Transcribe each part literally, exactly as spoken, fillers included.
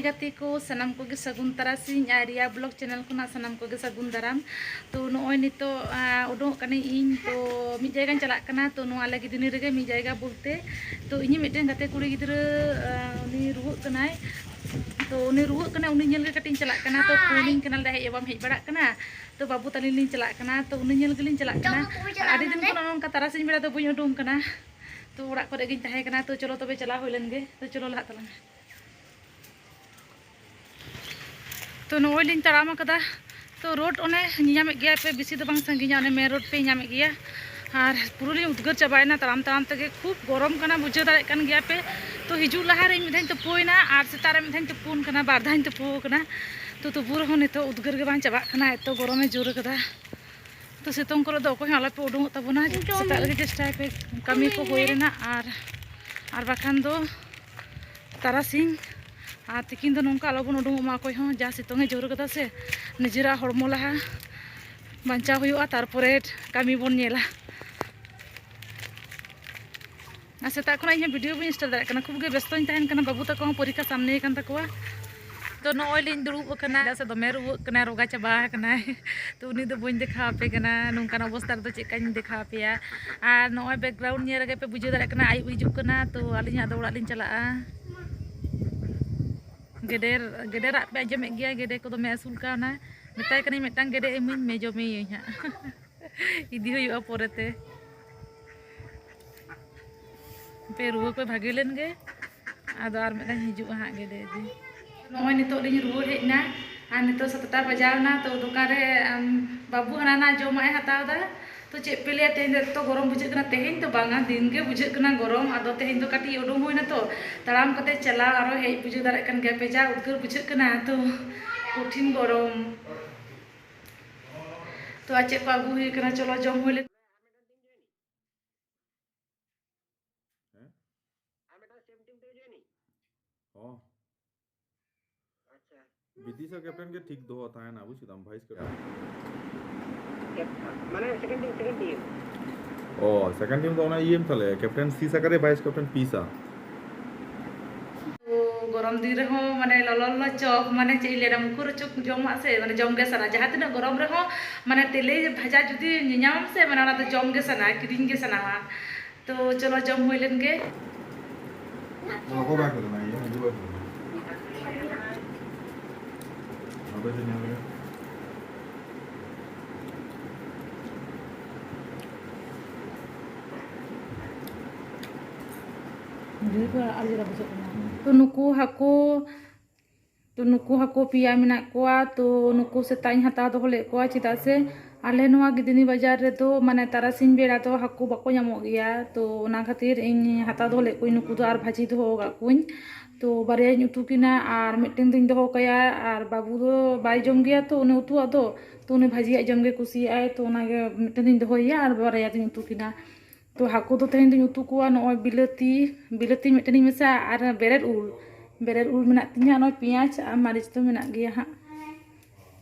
ᱜᱟᱛᱮ ᱠᱚ ᱥᱟᱱᱟᱢ ᱠᱚᱜᱮ ᱥᱟᱹᱜᱩᱱ ᱛᱟᱨᱟᱥᱤᱧ ᱟᱨ ᱨᱤᱭᱟ ᱵᱞᱚᱜ ᱪᱮᱱᱮᱞ ᱠᱷᱚᱱᱟᱜ ᱥᱟᱱᱟᱢ ᱠᱚᱜᱮ ᱥᱟᱹᱜᱩᱱ ᱫᱟᱨᱟᱢ᱾ ᱛᱚ ᱱᱚᱜᱼᱚᱭ ᱱᱤᱛᱚᱜ ᱟᱸ, ᱩᱰᱩᱝᱚᱜ ᱠᱟᱹᱱᱟᱹᱧ ᱤᱧ᱾ ᱛᱚ ᱢᱤᱫ ᱡᱟᱭᱜᱟᱧ ᱪᱟᱞᱟᱜ ᱠᱟᱱᱟ᱾ ᱛᱚ ᱱᱚᱣᱟ ᱞᱟᱹᱜᱤᱫ ᱫᱤᱱᱤ ᱨᱮᱜᱮ ᱢᱤᱫ ᱡᱟᱭᱜᱟ ᱵᱚᱞᱛᱮ, ᱛᱚ ᱤᱧᱤᱡ ᱢᱤᱫᱴᱮᱱ ᱜᱟᱛᱮ ᱠᱩᱲᱤ ᱜᱤᱫᱽᱨᱟᱹ ᱟᱸ, ᱩᱱᱤ ᱨᱩᱣᱟᱹᱜ ᱠᱟᱱᱟᱭ᱾ ᱛᱚ ᱩᱱᱤ ᱨᱩᱣᱟᱹᱜ ᱠᱟᱱᱟᱭ, ᱩᱱᱤ ᱧᱮᱞ ᱜᱮ ᱠᱟᱹᱴᱤᱡ ᱤᱧ ᱪᱟᱞᱟᱜ ᱠᱟᱱᱟ᱾ ᱛᱚ ᱯᱷᱳᱱᱤᱧ ᱠᱟᱱᱟ, ᱞᱟᱹᱭᱫᱟ ᱦᱮᱡ ᱵᱟᱢ ᱦᱮᱡ ᱵᱟᱲᱟᱜ ᱠᱟᱱᱟ? ᱛᱚ ᱵᱟᱹᱵᱩ ᱛᱟᱹᱞᱤᱧ ᱞᱤᱧ ᱪᱟᱞᱟᱜ ᱠᱟᱱᱟ᱾ ᱛᱚ ᱩᱱᱤ ᱧᱮᱞ ᱜᱮᱞᱤᱧ ᱪᱟᱞᱟᱜ ᱠᱟᱱᱟ᱾ ᱟᱹᱰᱤ ᱫᱤᱱ ᱠᱷᱚᱱ ᱱᱚᱜᱼᱚ ᱱᱚᱝᱠᱟ ᱛᱟᱨᱟᱥᱤᱧ ᱵᱮᱲᱟ ᱫᱚ ᱵᱟᱹᱧ ᱩᱰᱩᱝ ᱠᱟᱱᱟ᱾ ᱛᱚ ᱚᱲᱟᱜ ᱠᱚᱨᱮ ᱜᱤᱧ ᱛᱟᱦᱮᱸ ᱠᱟᱱᱟ᱾ ᱛᱚ ᱪᱚᱞᱚ ᱛᱚᱵᱮ ᱪᱟᱞᱟᱣ ᱦᱩᱭ ᱞᱮᱱ ᱜᱮ᱾ ᱛᱚ ᱪᱚᱞᱚ ᱞᱟᱦᱟᱜ ᱛᱟᱞᱟᱝ ᱢᱮ᱾ ᱛᱚ ᱱᱚᱜᱼᱚᱭ ᱞᱤᱧ ᱛᱟᱲᱟᱢ ᱟᱠᱟᱫᱟ᱾ ᱛᱚ ᱨᱳᱰ ᱚᱱᱮ ᱧᱮᱧᱟᱢᱮᱫ ᱜᱮᱭᱟ ᱯᱮ, ᱵᱮᱥᱤ ᱫᱚ ᱵᱟᱝ ᱥᱟᱺᱜᱤᱧᱟ, ᱚᱱᱮ ᱢᱮᱱ ᱨᱳᱰ ᱯᱮ ᱧᱟᱢᱮᱫ ᱜᱮᱭᱟ᱾ ᱟᱨ ᱯᱩᱨᱟᱹ ᱞᱤᱧ ᱩᱫᱽᱜᱟᱹᱨ ᱪᱟᱵᱟᱭᱮᱱᱟ ᱛᱟᱲᱟᱢ ᱛᱟᱲᱟᱢ ᱛᱮᱜᱮ᱾ ᱠᱷᱩᱵ ᱜᱚᱨᱚᱢ ᱠᱟᱱᱟ, ᱵᱩᱡᱷᱟᱹᱣ ᱫᱟᱲᱮᱭᱟᱜ ᱠᱟᱱ ᱜᱮᱭᱟ ᱯᱮ᱾ ᱛᱚ ᱦᱤᱡᱩᱜ ᱞᱟᱦᱟᱨᱮ ᱤᱧ ᱢᱤᱫ ᱫᱷᱟᱣᱤᱧ ᱛᱩᱯᱩᱭᱮᱱᱟ ᱟᱨ ᱥᱮᱛᱟᱜ ᱨᱮ ᱢᱤᱫ ᱫᱷᱟᱣᱤᱧ ᱛᱩᱯᱩᱱ ᱠᱟᱱᱟ, ᱵᱟᱨ ᱫᱷᱟᱣᱤᱧ ᱛᱩᱯᱩ ᱟᱠᱟᱱᱟ᱾ ᱛᱚ ᱛᱚᱵᱩ ᱨᱮᱦᱚᱸ ᱱᱤᱛᱚᱜ ᱩᱫᱽᱜᱟᱹᱨ ᱜᱮ ᱵᱟᱝ ᱪᱟᱵᱟᱜ ᱠᱟᱱᱟ, ᱮᱛᱚ ᱜᱚᱨᱚᱢᱮ ᱡᱳᱨ ᱟᱠᱟᱫᱟ᱾ ᱛᱚ ᱥᱤᱛᱩᱝ ᱠᱚᱨᱮ ᱫᱚ ᱚᱠᱚᱭ ᱦᱚᱸ ᱟᱞᱚᱯᱮ ᱩᱰᱩᱝᱚᱜ ᱛᱟᱵᱚᱱᱟ, ᱥᱮᱛᱟᱜ ᱨᱮᱜᱮ ᱪᱮᱥᱴᱟᱭ ᱯᱮ ᱠᱟᱹᱢᱤ ᱠᱚ ᱦᱩᱭ ᱨᱮᱱᱟᱜ, ᱟᱨ ᱟᱨ ᱵᱟᱠᱷᱟᱱ ᱫᱚ ᱛᱟᱨᱟᱥᱤᱧ ᱟᱨ ᱛᱤᱠᱤᱱ ᱫᱚ ᱱᱚᱝᱠᱟ ᱟᱞᱚᱵᱚᱱ ᱩᱰᱩᱝᱚᱜ ᱢᱟ ᱚᱠᱚᱭ ᱦᱚᱸ᱾ ᱡᱟ ᱥᱤᱛᱩᱝ ᱮ ᱡᱳᱨ ᱠᱟᱫᱟ ᱥᱮ, ᱱᱤᱡᱮᱨᱟᱜ ᱦᱚᱲᱢᱚ ᱞᱟᱦᱟ ᱵᱟᱧᱪᱟᱣ ᱦᱩᱭᱩᱜᱼᱟ, ᱛᱟᱨᱯᱚᱨᱮ ᱠᱟᱹᱢᱤ ᱵᱚᱱ ᱧᱮᱞᱟ᱾ ᱟᱨ ᱥᱮᱛᱟᱜ ᱠᱷᱚᱱᱟᱜ ᱤᱧᱦᱚᱸ ᱵᱷᱤᱰᱤᱭᱳ ᱵᱟᱹᱧ ᱥᱴᱟᱨᱴ ᱫᱟᱲᱮᱭᱟᱜ ᱠᱟᱱᱟ, ᱠᱷᱩᱵ ᱜᱮ ᱵᱮᱥᱛᱚᱧ ᱛᱟᱦᱮᱱ ᱠᱟᱱᱟ, ᱵᱟᱹᱵᱩ ᱛᱟᱠᱚ ᱦᱚᱸ ᱯᱚᱨᱤᱠᱠᱷᱟ ᱥᱟᱢᱱᱮ ᱠᱟᱱ ᱛᱟᱠᱚᱣᱟ᱾ ᱛᱚ ᱱᱚᱜᱼᱚᱭ ᱞᱤᱧ ᱫᱩᱲᱩᱵ ᱟᱠᱟᱱᱟ, ᱪᱮᱫᱟᱜ ᱥᱮ ᱫᱚᱢᱮ ᱨᱩᱣᱟᱹᱜ ᱠᱟᱱᱟᱭ, ᱨᱳᱜᱟ ᱪᱟᱵᱟ ᱟᱠᱟᱱᱟᱭ᱾ ᱛᱚ ᱩᱱᱤ ᱫᱚ ᱵᱟᱹᱧ ᱫᱮᱠᱷᱟᱣ ᱟᱯᱮ ᱠᱟᱱᱟ, ᱱᱚᱝᱠᱟᱱ ᱚᱵᱚᱥᱛᱟ ᱨᱮᱫᱚ ᱪᱮᱫ ᱞᱮᱠᱟᱧ ᱫᱮᱠᱷᱟᱣ ᱟᱯᱮᱭᱟ᱾ ᱟᱨ ᱱᱚᱜᱼᱚᱭ ᱵᱮᱠᱜᱨᱟᱣᱩᱱᱰ ᱧᱮᱞ ᱨᱮᱜᱮ ᱯᱮ ᱵᱩᱡᱷᱟᱹᱣ ᱫᱟᱲᱮᱭᱟᱜ ᱠᱟᱱᱟ, ᱟᱹᱭᱩᱵ ᱦᱤᱡᱩᱜ ᱠᱟᱱᱟ, ᱛᱚ ᱟᱹᱞᱤᱧ ᱦᱟᱸᱜ ᱫᱚ ᱚᱲᱟᱜ ᱞᱤᱧ ᱪᱟᱞᱟᱜᱼᱟ᱾ ᱜᱮᱰᱮ, ᱜᱮᱰᱮ ᱨᱟᱜ ᱯᱮ ᱟᱸᱡᱚᱢᱮᱫ ᱜᱮᱭᱟ, ᱜᱮᱰᱮ ᱠᱚ ᱫᱚᱢᱮ ᱟᱹᱥᱩᱞ ᱠᱟᱣᱱᱟ᱾ ᱢᱮᱛᱟᱭ ᱠᱟᱹᱱᱟᱹᱧ ᱢᱤᱫᱴᱟᱝ ᱜᱮᱰᱮ ᱤᱢᱟᱹᱧ ᱢᱮ, ᱡᱚᱢᱮᱭᱟᱹᱧ ᱦᱟᱸᱜ᱾ ᱤᱫᱤ ᱦᱩᱭᱩᱜᱼᱟ ᱯᱚᱨᱮᱛᱮ᱾ ᱯᱮ ᱨᱩᱣᱟᱹ ᱠᱚ ᱵᱷᱟᱜᱮ ᱞᱮᱱ ᱜᱮ, ᱟᱫᱚ ᱟᱨ ᱢᱤᱫᱴᱟᱝ ᱦᱤᱡᱩᱜᱼᱟ ᱦᱟᱸᱜ ᱜᱮᱰᱮ ᱤᱫᱤ᱾ ᱱᱚᱜᱼᱚᱭ ᱱᱤᱛᱚᱜ ᱞᱤᱧ ᱨᱩᱣᱟᱹᱲ ᱦᱮᱡ ᱮᱱᱟ, ᱟᱨ ᱱᱤᱛᱚᱜ ᱥᱟᱛᱴᱟ ᱵᱟᱡᱟᱣ ᱮᱱᱟ᱾ ᱛᱚ ᱫᱚᱠᱟᱱ ᱨᱮ, ᱟᱢ, ᱵᱟᱹᱵᱩ ᱦᱟᱱᱟ ᱱᱟ ᱡᱚᱢᱟᱜ ᱮ ᱦᱟᱛᱟᱣ ᱮᱫᱟ᱾ ᱛᱚ ᱪᱮᱫ ᱯᱮ ᱞᱟᱹᱭᱟ, ᱛᱮᱦᱮᱧ ᱫᱚ ᱮᱛᱚ ᱜᱚᱨᱚᱢ ᱵᱩᱡᱷᱟᱹᱜ ᱠᱟᱱᱟ᱾ ᱛᱮᱦᱮᱧ ᱫᱚ ᱵᱟᱝᱟ, ᱫᱤᱱ ᱜᱮ ᱵᱩᱡᱷᱟᱹᱜ ᱠᱟᱱᱟ ᱜᱚᱨᱚᱢ᱾ ᱟᱫᱚ ᱛᱮᱦᱮᱧ ᱫᱚ ᱠᱟᱹᱴᱤᱡ ᱩᱰᱩᱝ ᱦᱩᱭᱱᱟ ᱛᱚ, ᱛᱟᱲᱟᱢ ᱠᱟᱛᱮ ᱪᱟᱞᱟᱣ ᱟᱨᱚ ᱦᱮᱡ, ᱵᱩᱡᱷᱟᱹᱣ ᱫᱟᱲᱮᱭᱟᱜ ᱠᱟᱱ ᱜᱮᱭᱟ ᱯᱮ, ᱡᱟ ᱩᱫᱽᱜᱟᱹᱨ ᱵᱩᱡᱷᱟᱹᱜ ᱠᱟᱱᱟ᱾ ᱛᱚ ᱠᱚᱴᱷᱤᱱ ᱜᱚᱨᱚᱢ᱾ ᱛᱚ ᱟᱨ ᱪᱮᱫ ᱠᱚ ᱟᱹᱜᱩ ᱦᱩᱭ ᱠᱟᱱᱟ, ᱪᱚᱞᱚ ᱡᱚᱢ ᱦᱩᱭ ᱞᱮ᱾ ᱦᱮᱸ? ᱟᱨ ᱢᱤᱫᱴᱟᱝ ᱥᱮᱢ ᱴᱤᱢ ᱛᱮᱜᱮ ᱡᱚᱭᱮᱱᱤᱧ᱾ ᱚ᱾ ᱟᱪᱪᱷᱟ᱾ ᱵᱤᱫᱤᱥᱟ ᱠᱮᱯᱴᱮᱱ ᱜᱮ ᱴᱷᱤᱠ ᱫᱚᱦᱚ ᱛᱟᱦᱮᱱᱟ, ᱵᱩᱡ ᱠᱮᱫᱟᱢ, ᱵᱷᱟᱭᱤᱥ ᱠᱮᱯᱴᱮᱱ᱾ ᱠᱮᱯ-, ᱢᱟᱱᱮ ᱥᱮᱠᱮᱱᱰ ᱴᱤᱢ, ᱥᱮᱠᱮᱱᱰ ᱴᱤᱢ᱾ ᱚ, ᱥᱮᱠᱮᱱᱰ ᱴᱤᱢ ᱫᱚ ᱚᱱᱟ ᱤᱭᱟᱹᱢ ᱛᱟᱦᱞᱮ, ᱠᱮᱯᱴᱮᱱ ᱥᱤ ᱥᱟᱠᱟᱨᱮ, ᱵᱷᱟᱭᱤᱥ ᱠᱮᱯᱴᱮᱱ ᱯᱤ ᱥᱟ᱾ ᱜᱚᱨᱚᱢ ᱫᱤᱱ ᱨᱮᱦᱚᱸ ᱢᱟᱱᱮ ᱞᱚᱞᱚ ᱞᱚᱞᱚ ᱪᱚᱯ, ᱢᱟᱱᱮ ᱪᱮᱫ ᱤᱧ ᱞᱟᱹᱭᱟ, ᱢᱩᱠᱩᱨ ᱪᱚᱯ ᱡᱚᱢᱟᱜ ᱥᱮ ᱢᱟᱱᱮ ᱡᱚᱢ ᱜᱮ ᱥᱟᱱᱟ᱾ ᱡᱟᱦᱟᱸ ᱛᱤᱱᱟᱹᱜ ᱜᱚᱨᱚᱢ ᱨᱮᱦᱚᱸ ᱢᱟᱱᱮ ᱛᱮᱞᱮ ᱵᱷᱟᱡᱟ ᱡᱩᱫᱤ ᱧᱮᱧᱟᱢ ᱥᱮ, ᱢᱟᱱᱮ ᱚᱱᱟ ᱫᱚ ᱡᱚᱢ ᱜᱮ ᱥᱟᱱᱟ, ᱠᱤᱨᱤᱧ ᱜᱮ ᱥᱟᱱᱟᱣᱟ᱾ ᱛᱚ ᱪᱚᱞᱚ, ᱡᱚᱢ ᱦᱩᱭ ᱞᱮᱱ ᱜᱮ᱾ ᱛᱚ ᱱᱩᱠᱩ ᱦᱟᱹᱠᱩ, ᱛᱚ ᱱᱩᱠᱩ ᱦᱟᱹᱠᱩ ᱯᱮᱭᱟ ᱢᱮᱱᱟᱜ ᱠᱚᱣᱟ᱾ ᱛᱚ ᱱᱩᱠᱩ ᱥᱮᱛᱟᱜ ᱤᱧ ᱦᱟᱛᱟᱣ ᱫᱚᱦᱚ ᱞᱮᱫ ᱠᱚᱣᱟ, ᱪᱮᱫᱟᱜ ᱥᱮ ᱟᱞᱮ ᱱᱚᱣᱟ ᱜᱤᱫᱷᱱᱤ ᱵᱟᱡᱟᱨ ᱨᱮᱫᱚ ᱢᱟᱱᱮ ᱛᱟᱨᱟᱥᱤᱧ ᱵᱮᱲᱟ ᱫᱚ ᱦᱟᱹᱠᱩ ᱵᱟᱠᱚ ᱧᱟᱢᱚᱜ ᱜᱮᱭᱟ᱾ ᱛᱚ ᱚᱱᱟ ᱠᱷᱟᱹᱛᱤᱨ ᱤᱧ ᱦᱟᱛᱟᱣ ᱫᱚᱦᱚ ᱞᱮᱫ ᱠᱚᱣᱟᱧ ᱱᱩᱠᱩ ᱫᱚ, ᱟᱨ ᱵᱷᱟᱹᱡᱤ ᱫᱚᱦᱚ ᱟᱠᱟᱫ ᱠᱚᱣᱟᱧ᱾ ᱛᱚ ᱵᱟᱨᱭᱟᱧ ᱩᱛᱩ ᱠᱤᱱᱟ ᱟᱨ ᱢᱤᱫᱴᱮᱱ ᱫᱚᱧ ᱫᱚᱦᱚ ᱠᱟᱭᱟ, ᱟᱨ ᱵᱟᱹᱵᱩ ᱫᱚ ᱵᱟᱭ ᱡᱚᱢ ᱜᱮᱭᱟ ᱛᱚ ᱩᱱᱤ ᱩᱛᱩᱣᱟᱜ ᱫᱚ, ᱛᱚ ᱩᱱᱤ ᱵᱷᱟᱹᱡᱤᱭᱟᱜ ᱡᱚᱢ ᱜᱮ ᱠᱩᱥᱤᱭᱟᱜᱼᱟᱭ᱾ ᱛᱚ ᱚᱱᱟᱜᱮ ᱢᱤᱫᱴᱮᱱ ᱫᱚᱧ ᱫᱚᱦᱚᱭᱮᱭᱟ ᱟᱨ ᱵᱟᱨᱭᱟ ᱫᱚᱧ ᱩᱛᱩ ᱠᱤᱱᱟ᱾ ᱛᱚ ᱦᱟᱹᱠᱩ ᱫᱚ ᱛᱮᱦᱮᱧ ᱫᱚᱧ ᱩᱛᱩ ᱠᱚᱣᱟ ᱱᱚᱜᱼᱚᱭ ᱵᱤᱞᱟᱹᱛᱤ, ᱵᱤᱞᱟᱹᱛᱤ ᱢᱤᱫᱴᱮᱱᱤᱧ ᱢᱮᱥᱟ ᱟᱨ ᱵᱮᱨᱮᱞ ᱩᱞ, ᱵᱮᱨᱮᱞ ᱩᱞ ᱢᱮᱱᱟᱜ ᱛᱤᱧᱟᱹ, ᱱᱚᱜᱼᱚᱭ ᱯᱮᱸᱭᱟᱡᱽ ᱟᱨ ᱢᱟᱹᱨᱤᱪ ᱫᱚ ᱢᱮᱱᱟᱜ ᱜᱮᱭᱟ ᱦᱟᱸᱜ᱾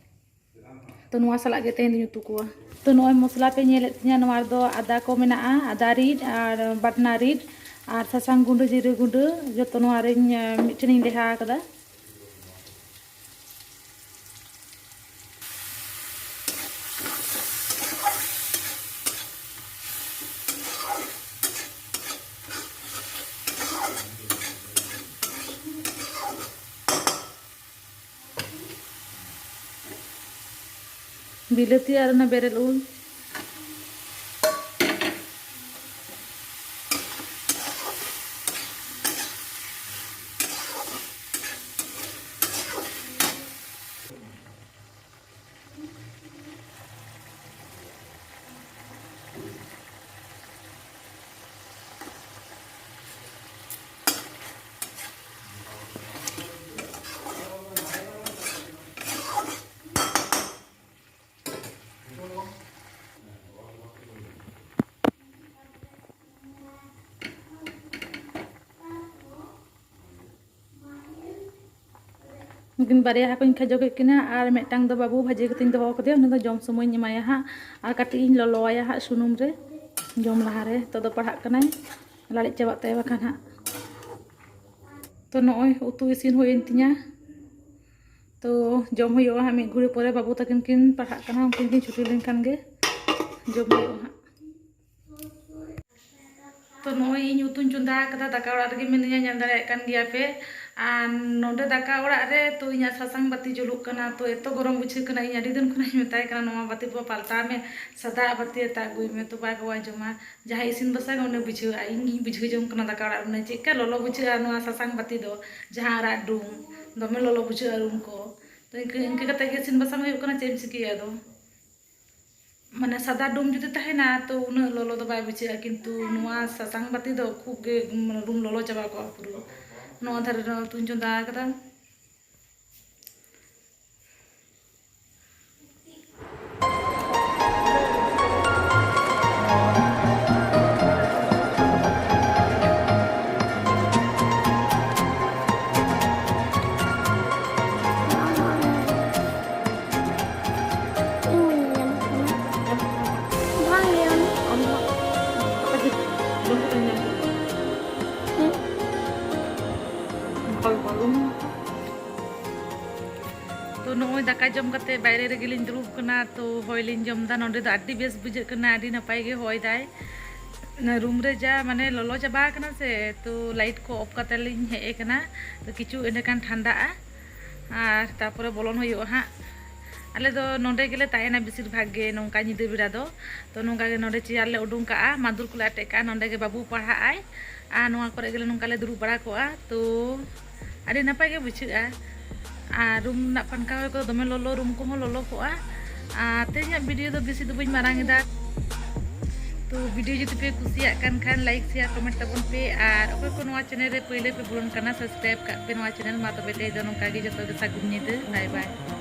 ᱛᱚ ᱱᱚᱣᱟ ᱥᱟᱞᱟᱜ ᱜᱮ ᱛᱮᱦᱮᱧ ᱫᱚᱧ ᱩᱛᱩ ᱠᱚᱣᱟ᱾ ᱛᱚ ᱱᱚᱜᱼᱚᱭ ᱢᱚᱥᱞᱟ ᱯᱮ ᱧᱮᱞᱮᱫ ᱛᱤᱧᱟᱹ, ᱱᱚᱣᱟ ᱨᱮᱫᱚ ᱟᱫᱟ ᱠᱚ ᱢᱮᱱᱟᱜᱼᱟ, ᱟᱫᱟ ᱨᱤᱫ ᱟᱨ ᱵᱟᱴᱱᱟ ᱨᱤᱫ ᱟᱨ ᱥᱟᱥᱟᱝ ᱜᱩᱸᱰᱟᱹ, ᱡᱤᱨᱟᱹ ᱜᱩᱸᱰᱟᱹ, ᱡᱚᱛᱚ ᱱᱚᱣᱟ ᱨᱤᱧ, ᱟᱸ, ᱢᱤᱫ ᱴᱷᱮᱱᱤᱧ ᱞᱮᱦᱟ ᱟᱠᱟᱫᱟ᱾ ᱵᱤᱞᱟᱹᱛᱤ ᱟᱨ ᱚᱱᱟ ᱵᱮᱨᱮᱞ ᱩᱞ᱾ ᱩᱱᱠᱤᱱ ᱵᱟᱨᱭᱟ ᱦᱟᱹᱠᱩᱧ ᱠᱷᱟᱡᱚ ᱠᱮᱫ ᱠᱤᱱᱟ, ᱟᱨ ᱢᱤᱫᱴᱟᱝ ᱫᱚ ᱵᱟᱹᱵᱩ ᱵᱷᱟᱹᱡᱤ ᱠᱟᱛᱮᱧ ᱫᱚᱦᱚ ᱠᱟᱫᱮᱭᱟ, ᱩᱱᱤ ᱫᱚ ᱡᱚᱢ ᱥᱚᱢᱚᱭᱤᱧ ᱮᱢᱟᱭᱟ ᱦᱟᱸᱜ᱾ ᱟᱨ ᱠᱟᱹᱴᱤᱡ ᱤᱧ ᱞᱚᱞᱚᱣᱟᱭᱟ ᱦᱟᱸᱜ ᱥᱩᱱᱩᱢ ᱨᱮ, ᱡᱚᱢ ᱞᱟᱦᱟᱨᱮ᱾ ᱱᱤᱛᱚᱜ ᱫᱚ ᱯᱟᱲᱦᱟᱜ ᱠᱟᱱᱟᱭ, ᱞᱟᱲᱮᱡ ᱪᱟᱵᱟᱜ ᱛᱟᱭᱟ ᱵᱟᱠᱷᱟᱱ ᱦᱟᱸᱜ᱾ ᱛᱚ ᱱᱚᱜᱼᱚᱭ ᱩᱛᱩ ᱤᱥᱤᱱ ᱦᱩᱭᱮᱱ ᱛᱤᱧᱟ᱾ ᱛᱚ ᱡᱚᱢ ᱦᱩᱭᱩᱜᱼᱟ ᱦᱟᱸᱜ ᱢᱤᱫ ᱜᱷᱩᱲᱤ ᱯᱚᱨᱮ, ᱵᱟᱹᱵᱩ ᱛᱟᱹᱠᱤᱱ ᱠᱤᱱ ᱯᱟᱲᱦᱟᱜ ᱠᱟᱱᱟ, ᱩᱱᱠᱤᱱ ᱠᱤᱱ ᱪᱷᱩᱴᱤ ᱞᱮᱱᱠᱷᱟᱱ ᱜᱮ ᱡᱚᱢ ᱦᱩᱭᱩᱜᱼᱟ ᱦᱟᱸᱜ᱾ ᱛᱚ ᱱᱚᱜᱼᱚᱭ ᱤᱧ ᱩᱛᱩᱧ ᱪᱚᱸᱫᱟ ᱟᱠᱟᱫᱟ, ᱫᱟᱠᱟ ᱚᱲᱟᱜ ᱨᱮᱜᱮ ᱢᱤᱱᱟᱹᱧᱟ, ᱧᱮᱞ ᱫᱟᱲᱮᱭᱟᱜ ᱠᱟᱱ ᱜᱮᱭᱟ ᱯᱮ᱾ ᱟᱨ ᱱᱚᱰᱮ ᱫᱟᱠᱟ ᱚᱲᱟᱜ ᱨᱮ ᱛᱚ ᱤᱧᱟᱹᱜ ᱥᱟᱥᱟᱝ ᱵᱟᱹᱛᱤ ᱡᱩᱞᱩᱜ ᱠᱟᱱᱟ, ᱛᱚ ᱮᱛᱚ ᱜᱚᱨᱚᱢ ᱵᱩᱡᱷᱟᱹᱜ ᱠᱟᱱᱟ᱾ ᱤᱧ ᱟᱹᱰᱤ ᱫᱤᱱ ᱠᱷᱚᱱᱟᱜ ᱤᱧ ᱢᱮᱛᱟᱭ ᱠᱟᱱᱟ, "ᱱᱚᱣᱟ ᱵᱟᱹᱛᱤ ᱵᱟᱵᱟ ᱯᱟᱞᱴᱟᱣ ᱢᱮ, ᱥᱟᱫᱟ ᱵᱟᱹᱛᱤ ᱟᱛᱮ ᱟᱹᱜᱩᱭ ᱢᱮ", ᱛᱚ ᱵᱟᱭ ᱠᱚ ᱟᱸᱡᱚᱢᱟ᱾ ᱡᱟᱦᱟᱸᱭ ᱤᱥᱤᱱ ᱵᱟᱥᱟᱝᱟ ᱩᱱᱤ ᱵᱩᱡᱷᱟᱹᱣᱟ, ᱤᱧ ᱜᱤᱧ ᱵᱩᱡᱷᱟᱹᱣ ᱡᱚᱝ ᱠᱟᱱᱟ ᱫᱟᱠᱟ ᱚᱲᱟᱜ ᱨᱮ ᱪᱮᱫ ᱞᱮᱠᱟ ᱞᱚᱞᱚ ᱵᱩᱡᱷᱟᱹᱜᱼᱟ ᱱᱚᱣᱟ ᱥᱟᱥᱟᱝ ᱵᱟᱹᱛᱤ ᱫᱚ, ᱡᱟᱦᱟᱸ ᱟᱨᱟᱜ ᱰᱩᱢ, ᱫᱚᱢᱮ ᱞᱚᱞᱚ ᱵᱩᱡᱷᱟᱹᱜᱼᱟ ᱨᱩᱢ ᱠᱚ᱾ ᱛᱚ ᱤᱱᱠᱟᱹ ᱤᱱᱠᱟᱹ ᱠᱟᱛᱮ ᱜᱮ ᱤᱥᱤᱱ ᱵᱟᱥᱟᱝ ᱦᱩᱭᱩᱜ ᱠᱟᱱᱟ, ᱪᱮᱫ ᱮᱢ ᱪᱤᱠᱟᱹᱭᱟ ᱟᱫᱚ᱾ ᱢᱟᱱᱮ ᱥᱟᱫᱟ ᱰᱩᱢ ᱡᱩᱫᱤ ᱛᱟᱦᱮᱱᱟ ᱛᱚ ᱩᱱᱟᱹᱜ ᱞᱚᱞᱚ ᱫᱚ ᱵᱟᱭ ᱵᱩᱡᱷᱟᱹᱜᱼᱟ, ᱠᱤᱱᱛᱩ ᱱᱚᱣᱟ ᱥᱟᱥᱟᱝ ᱵᱟᱹᱛᱤ ᱫᱚ ᱠᱷᱩᱵ ᱜᱮ, ᱢᱟᱱᱮ, ᱨᱩᱢ ᱞᱚᱞᱚ ᱪᱟᱵᱟ ᱠᱚᱜᱼᱟ ᱯᱩᱨᱟᱹ᱾ ᱱᱚᱣᱟ ᱫᱷᱟᱨᱮ ᱨᱮ ᱩᱛᱩᱧ ᱪᱚᱸᱫᱟ ᱟᱠᱟᱫᱟ᱾ ᱛᱚ ᱱᱚᱜᱼᱚᱭ ᱫᱟᱠᱟ ᱡᱚᱢ ᱠᱟᱛᱮ ᱵᱟᱭᱨᱮ ᱨᱮᱜᱮ ᱞᱤᱧ ᱫᱩᱲᱩᱵ ᱠᱟᱱᱟ, ᱛᱚ ᱦᱚᱭ ᱞᱤᱧ ᱡᱚᱢ ᱮᱫᱟ᱾ ᱱᱚᱸᱰᱮ ᱫᱚ ᱟᱹᱰᱤ ᱵᱮᱥ ᱵᱩᱡᱷᱟᱹᱜ ᱠᱟᱱᱟ, ᱟᱹᱰᱤ ᱱᱟᱯᱟᱭ ᱜᱮ ᱦᱚᱭ ᱫᱟᱭ᱾ ᱨᱩᱢ ᱨᱮ ᱡᱟ ᱢᱟᱱᱮ ᱞᱚᱞᱚ ᱪᱟᱵᱟ ᱟᱠᱟᱱᱟ ᱥᱮ, ᱛᱚ ᱞᱟᱭᱤᱴ ᱠᱚ ᱚᱯᱷ ᱠᱟᱛᱮ ᱞᱤᱧ ᱦᱮᱡ ᱟᱠᱟᱱᱟ, ᱛᱚ ᱠᱤᱪᱷᱩ ᱮᱸᱰᱮᱠᱷᱟᱱ ᱴᱷᱟᱱᱰᱟᱜᱼᱟ᱾ ᱟᱨ ᱛᱟᱨᱯᱚᱨᱮ ᱵᱚᱞᱚᱱ ᱦᱩᱭᱩᱜᱼᱟ ᱦᱟᱸᱜ᱾ ᱟᱞᱮ ᱫᱚ ᱱᱚᱸᱰᱮ ᱜᱮᱞᱮ ᱛᱟᱦᱮᱱᱟ ᱵᱮᱥᱤᱨ ᱵᱷᱟᱜᱽ ᱜᱮ ᱱᱚᱝᱠᱟ ᱧᱤᱫᱟᱹ ᱵᱮᱲᱟ ᱫᱚ᱾ ᱛᱚ ᱱᱚᱝᱠᱟ ᱜᱮ ᱱᱚᱸᱰᱮ ᱪᱮᱭᱟᱨ ᱞᱮ ᱩᱰᱩᱝ ᱠᱟᱜᱼᱟ, ᱢᱟᱫᱩᱨ ᱠᱚᱞᱮ ᱟᱴᱮᱫ ᱠᱟᱜᱼᱟ, ᱱᱚᱸᱰᱮ ᱜᱮ ᱵᱟᱹᱵᱩ ᱯᱟᱲᱦᱟᱜ ᱟᱭ᱾ ᱟᱨ ᱱᱚᱣᱟ ᱠᱚᱨᱮ ᱜᱮᱞᱮ ᱱᱚᱝᱠᱟ ᱞᱮ ᱫᱩᱲᱩᱵ ᱵᱟᱲᱟ ᱠᱚᱜᱼᱟ᱾ ᱛᱚ ᱟᱹᱰᱤ ᱱᱟᱯᱟᱭ ᱜᱮ ᱵᱩᱡᱷᱟᱹᱜᱼᱟ᱾ ᱟᱨ ᱨᱩᱢ ᱨᱮᱱᱟᱜ ᱯᱟᱝᱠᱷᱟ ᱦᱚᱭ ᱠᱚᱫᱚ ᱫᱚᱢᱮ ᱞᱚᱞᱚ, ᱨᱩᱢ ᱠᱚᱦᱚᱸ ᱞᱚᱞᱚ ᱠᱚᱜᱼᱟ᱾ ᱟᱨ ᱛᱮᱦᱮᱧᱟᱜ ᱵᱷᱤᱰᱤᱭᱳ ᱫᱚ ᱵᱮᱥᱤ ᱫᱚ ᱵᱟᱹᱧ ᱢᱟᱨᱟᱝ ᱮᱫᱟ᱾ ᱛᱚ ᱵᱷᱤᱰᱤᱭᱳ ᱡᱩᱫᱤ ᱯᱮ ᱠᱩᱥᱤᱭᱟᱜ ᱠᱟᱱ ᱠᱷᱟᱱ ᱞᱟᱭᱤᱠ, ᱥᱮᱭᱟᱨ, ᱠᱚᱢᱮᱱᱴ ᱛᱟᱵᱚᱱ ᱯᱮ᱾ ᱟᱨ ᱚᱠᱚᱭ ᱠᱚ ᱱᱚᱣᱟ ᱪᱮᱱᱮᱞ ᱨᱮ ᱯᱟᱹᱭᱞᱟᱹ ᱯᱮ ᱵᱚᱞᱚᱱ ᱠᱟᱱᱟ, ᱥᱟᱵᱥᱠᱨᱟᱭᱤᱵ ᱠᱟᱜ ᱯᱮ ᱱᱚᱣᱟ ᱪᱮᱱᱮᱞ᱾ ᱢᱟ ᱛᱚᱵᱮ ᱛᱮᱦᱮᱧ ᱫᱚ ᱱᱚᱝᱠᱟ ᱜᱮ, ᱡᱚᱛᱚ ᱜᱮ ᱥᱟᱹᱜᱩᱱ ᱧᱤᱫᱟᱹ, ᱵᱟᱭ ᱵᱟᱭ᱾